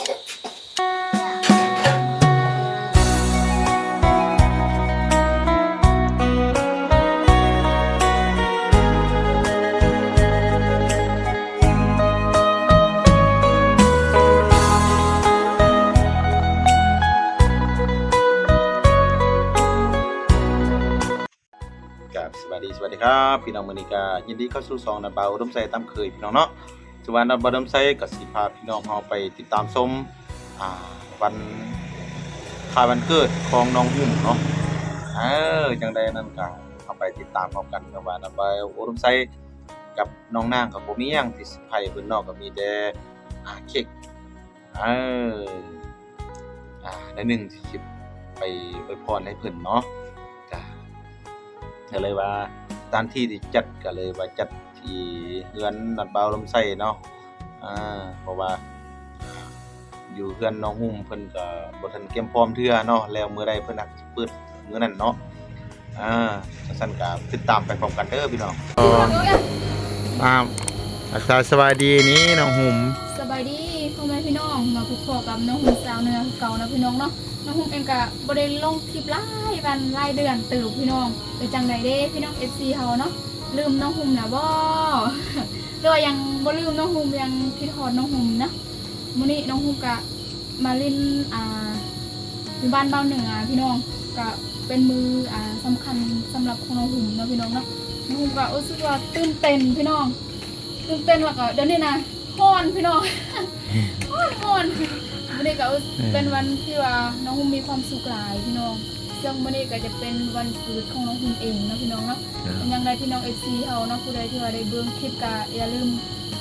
ກາບສະບາຍດີ ສະບາຍດີຄັບພີ່ນ້ອງ ມື້ນີ້ກະຍິນດີເຂົ້າສູ່ຊ່ອງນາດບ່າວອຸດົມໄຊຕາມເຄີຍພີ່ນ້ອງເນາະ. ຖືວ່ານາດບ່າວອຸດົມໄຊກະຊິພາພີ່ນ້ອງເຮົາໄປຕິດຕາມຊົມ ອ່າ ວັນຄ້າຍວັນເກີດຂອງນ້ອງຫຸ້ມເນາະ. ເອີ ຈັ່ງໃດນັ້ນກະເຮົາໄປຕິດຕາມພ້ອມກັນ ເພາະວ່ານາດບ່າວອຸດົມໄຊກັບນ້ອງນາງກະບໍ່ມີຫຍັງທີ່ເຊີໄພເພິ່ນເນາະ ກະມີແຕ່ ອ່າ ເຄັກ ເອີ ອ່າ ໜ້ອຍໜຶ່ງທີ່ຊິໄປອວຍພອນໃຫ້ເພິ່ນເນາະ. ກະ ກະເລີຍວ່າສະຖານທີ່ທີ່ຈັດ ກະເລີຍວ່າຈັດທີ່ເຮືອນນາດບ່າວອຸດົມໄຊເນາະ. ເອີ ເພາະວ່າຢູ່ເຮືອນນ້ອງຫຸ້ມເພິ່ນກະບໍ່ທັນກຽມພ້ອມເທື່ອເນາະ ແລ້ວມື້ໃດເພິ່ນອາດຊິເປີດມື້ນັ້ນເນາະ. ອ່າ ຈັ່ງຊັ້ນກະຕິດຕາມໄປພ້ອມກັນເດີພີ່ນ້ອງ. ອ່າ ທັກທາຍສະບາຍດີນີ້ນ້ອງຫຸ້ມ. ສະບາຍດີພໍ່ແມ່ພີ່ນ້ອງ ມາພົບພໍ້ກັບນ້ອງຫຸ້ມຊາວເໜືອຄືເກົ່າເນາະພີ່ນ້ອງເນາະ. ນ້ອງຫຸ້ມເອງກະບໍ່ໄດ້ລົງຄລິບຫຼາຍວັນຫຼາຍເດືອນເຕີບພີ່ນ້ອງ. ເປັນຈັ່ງໃດເດ້ພີ່ນ້ອງ ເອັຟຊີ ເຮົາເນາະ ລືມນ້ອງຫຸ້ມແລ້ວບໍ່ ຫຼືວ່າຍັງບໍ່ລືມນ້ອງຫຸ້ມ ຍັງຄິດຮອດນ້ອງຫຸ້ມເນາະ? ມື້ນີ້ນ້ອງຫຸ້ມກະມາຫຼິ້ນ ອ່າ ຢູ່ບ້ານບ່າວເໜືອພີ່ນ້ອງ ກະເປັນມື້ ອ່າ ສຳຄັນສຳລັບຂອງນ້ອງຫຸ້ມເນາະພີ່ນ້ອງເນາະ. ນ້ອງຫຸ້ມກະຮູ້ສຶກວ່າຕື່ນເຕັ້ນພີ່ນ້ອງ ຕື່ນເຕັ້ນ ແລ້ວກໍດຽວນີ້ນະຮ້ອນພີ່ນ້ອງ ຮ້ອນ ຮ້ອນ. ມື້ນີ້ກໍ ເອີ ເປັນວັນທີ່ວ່ານ້ອງຫຸ້ມມີຄວາມສຸກຫຼາຍພີ່ນ້ອງ ເຊິ່ງມື້ນີ້ກໍຈະເປັນວັນເກີດຂອງນ້ອງຫຸ້ມເອງເນາະພີ່ນ້ອງເນາະ. ເອີ ເປັນຈັ່ງໃດພີ່ນ້ອງ ເອັຟຊີ ເຮົາເນາະ ຜູ້ໃດທີ່ວ່າໄດ້ເບິ່ງຄລິບກໍຢ່າລືມ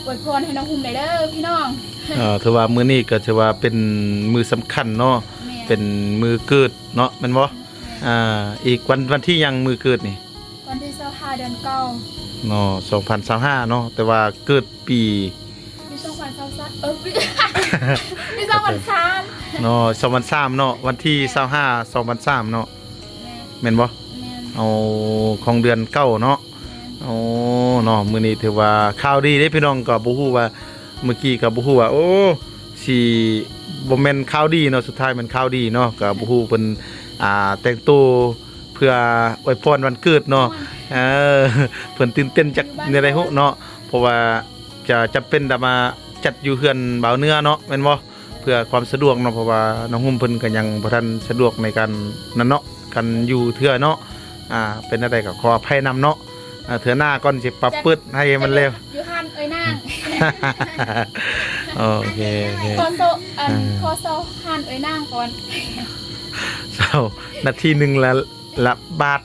ອວຍພອນໃຫ້ນ້ອງຫຸ້ມແດ່ເດີພີ່ນ້ອງ. ເອີ ຖືວ່າມື້ນີ້ກໍຖືວ່າເປັນມື້ສຳຄັນເນາະ. ແມ່ນ ເປັນມື້ເກີດເນາະ ແມ່ນບໍ່? ແມ່ນ ອ່າ ອີກວັນ ວັນທີຫຍັງມື້ເກີດນີ້? ວັນທີຊາວຫ້າ ເດືອນເກົ້າເນາະ ສອງພັນຊາວຫ້າເນາະ ແຕ່ວ່າເກີດປີ ປີສອງພັນຊາວສາມ ເອີ ປີ ປີສອງພັນສາມເນາະ ສອງພັນສາມເນາະ ວັນທີ ແມ່ນ ຊາວຫ້າ ສອງພັນສາມເນາະ. ແມ່ນ ແມ່ນບໍ່? ແມ່ນ ໂອ້ ຂອງເດືອນເກົ້າເນາະ. ແມ່ນ ໂອ້ ເນາະ ມື້ນີ້ຖືວ່າຂ່າວດີເດ້ພີ່ນ້ອງ ກໍບໍ່ຮູ້ວ່າ ເມື່ອກີ້ກໍບໍ່ຮູ້ວ່າ ໂອ້ ຊິບໍ່ແມ່ນຂ່າວດີເນາະ ສຸດທ້າຍແມ່ນຂ່າວດີເນາະ ກໍບໍ່ຮູ້ເພິ່ນ ອ່າ ແຕ່ງໂຕ ເພື່ອອວຍພອນວັນເກີດເນາະ. ເອີ ເພິ່ນຕື່ນເຕັ້ນຈັກແນວໃດເນາະ ເພາະວ່າຈະຈຳເປັນຕ້ອງມາຈັດຢູ່ເຮືອນບ່າວເໜືອເນາະ ແມ່ນບໍ່? ເພື່ອຄວາມສະດວກເນາະ ເພາະວ່ານ້ອງຫຸ້ມເພິ່ນກໍຍັງບໍ່ທັນສະດວກໃນການນັ້ນເນາະ ການຢູ່ເທື່ອເນາະ. ອ່າ ເປັນແນວໃດກໍຂໍອະໄພນຳເນາະ. ອ່າ ເທື່ອໜ້າກ່ອນຊິປັບເປີດໃຫ້ມັນແລ້ວ ຢູ່ຮ້ານເອື້ອຍນາງ. ໂອເຄ ໂອເຄ ຂໍໂຊ ອັນ ອ່າ ຂໍໂຊຮ້ານເອື້ອຍນາງກ່ອນ ເຊົານາທີໜຶ່ງລະ ລະບາດ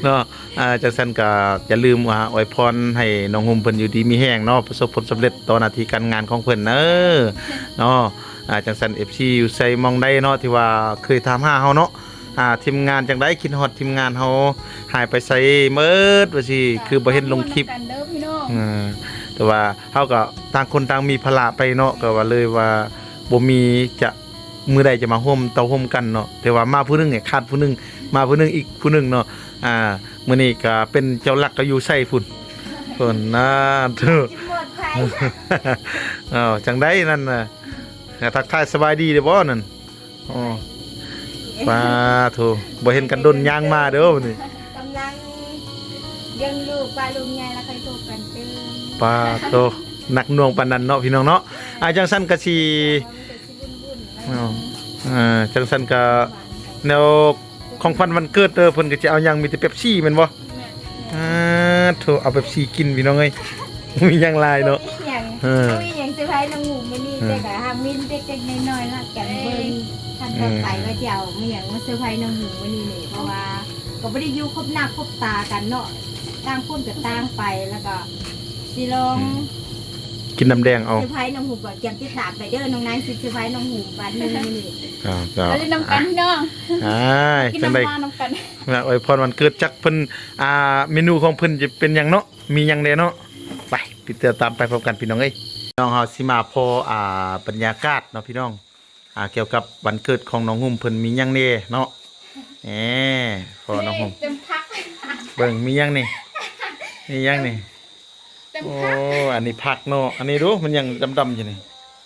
ເນາະ. ອ່າ ຈັ່ງຊັ້ນກໍຢ່າລືມ ອ່າ ອວຍພອນໃຫ້ນ້ອງຫຸ້ມເພິ່ນຢູ່ດີມີແຮງເນາະ ປະສົບຜົນສຳເລັດຕໍ່ໜ້າທີ່ການງານຂອງເພິ່ນເດີເນາະ. ອ່າ ຈັ່ງຊັ້ນ ເອັຟຊີ ຢູ່ໃສໝ່ອງໃດເນາະ ທີ່ວ່າເຄີຍຖາມຫາເຮົາເນາະ ອ່າ ທີມງານຈັ່ງໃດ ຄິດຮອດທີມງານເຮົາ ຫາຍໄປໃສໝົດວ່າຊີ້ ຄືບໍ່ເຫັນລົງຄລິບ. ເອີ ແຕ່ວ່າເຮົາກໍຕ່າງຄົນຕ່າງມີພາລະໄປເນາະ ກໍວ່າເລີຍວ່າບໍ່ມີຈະ ມື້ໃດຈະມາຮ່ວມເຕົ້າຮ່ວມກັນເນາະ ແຕ່ວ່າມາຜູ້ໜຶ່ງຂາດຜູ້ໜຶ່ງ ມາຜູ້ໜຶ່ງອີກຜູ້ໜຶ່ງເນາະ. ອ່າ ມື້ນີ້ກໍເປັນເຈົ້າຫຼັກກໍຢູ່ໃສພຸ້ນ ພຸ້ນນາ. ເອົ້າ ຈັ່ງໃດນັ້ນນະ ທັກທາຍສະບາຍດີເດ້ບໍ່ນັ້ນ? ໂອ້ ປາໂທ ບໍ່ເຫັນກັນດົນ ຍ່າງມາເດີ້ມື້ນີ້ ກຳລັງລ້ຽງລູກ ປ້າລູກໃຫຍ່ ແລ້ວຄ່ອຍພົບກັນຕື່ມ. ປາໂທ ໜັກໜ່ວງປານນັ້ນເນາະ ພີ່ນ້ອງເນາະ. ອ່າ ຈັ່ງຊັ້ນກໍຊິ ເອົ້າ ອ່າ ຈັ່ງຊັ້ນກໍແນວຂອງຂວັນວັນເກີດເດີ້ ເພິ່ນກໍຈະເອົາຫຍັງ ມີແຕ່ເປັບຊີແມ່ນບໍ່? ແມ່ນ ອ່າ ໂທ ເອົາເປັບຊີກິນ ພີ່ນ້ອງເອີຍ ບໍ່ມີຫຍັງຫຼາຍເນາະ. ບໍ່ມີຫຍັງ ເອີ ບໍ່ມີຫຍັງເຊີໄພນ້ອງຫຸ້ມມື້ນີ້ ເອີ ແຕ່ກໍຫາກມີເລັກໆນ້ອຍໆ ຮັກກັນເບິ່ງ ເອີ ຄັ້ງຕໍ່ໄປ ເອີ ວ່າຈະເອົາມີຫຍັງມາເຊີໄພນ້ອງຫຸ້ມມື້ນີ້ນີ້ ເພາະວ່າກໍບໍ່ໄດ້ຢູ່ຄົບໜ້າຄົບຕາກັນເນາະ ຕ່າງຄົນກໍຕ່າງໄປ ແລ້ວກໍຊິລອງ ອືມ ກິນນ້ຳແດງເອົາ ເຊີໄພນ້ອງຫຸ້ມ ກໍກຽມຕິດຕາມໄປເດີ້ ນ້ອງນາງຊິເຊີໄພນ້ອງຫຸ້ມວັນໜຶ່ງມື້ນີ້. ເຈົ້າ ເຈົ້າ ມາຫຼິ້ນນຳກັນ ອ່າ ພີ່ນ້ອງ ອ່າ ຈັ່ງໃດ ມາຫຼິ້ນນຳກັນ ອວຍພອນວັນເກີດ ຈັກເພິ່ນ ອ່າ ເມນູຂອງເພິ່ນຈະເປັນຫຍັງເນາະ ມີຫຍັງແດ່ເນາະ. ໄປ ຕິດຕາມໄປພ້ອມກັນ ພີ່ນ້ອງເອີຍ. ນ້ອງເຮົາຊິມາພໍ້ ອ່າ ບັນຍາກາດເນາະ ພີ່ນ້ອງ ອ່າ ກ່ຽວກັບວັນເກີດຂອງນ້ອງຫຸ້ມ ເພິ່ນມີຫຍັງແດ່ເນາະ. ແໝ ພໍ້ນ້ອງຫຸ້ມ ເຕັມຜັກ ເບິ່ງ ມີຫຍັງນີ້ ມີຫຍັງນີ້? ເຕັມ ໂອ້ ຜັກ ອັນນີ້ຜັກເນາະ ອັນນີ້ດູ ມັນຫຍັງດຳໆຢູ່ນີ້?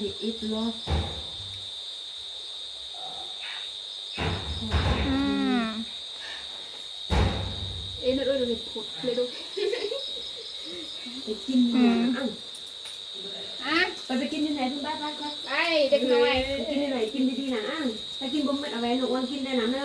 ເຮັດອິດເນາະ. ອືມ ເອີ ໂດຍ ໂດຍ ໂດຍ ໂດຍ ໄປກິນຢູ່ນະ. ອືມ ອ້າວ ອະ ໄປ ໄປກິນຢູ່ໃນພຸ້ນ ໄປ ໄປ ໄປ ໄປ ເດັກນ້ອຍ ໄປກິນຢູ່ໃນ ກິນດີໆນະ. ອ້າວ ຖ້າກິນບໍ່ໝົດ ເອົາໄວ້ນ້ອງອ້ວນກິນໄດ້ນະເນີ.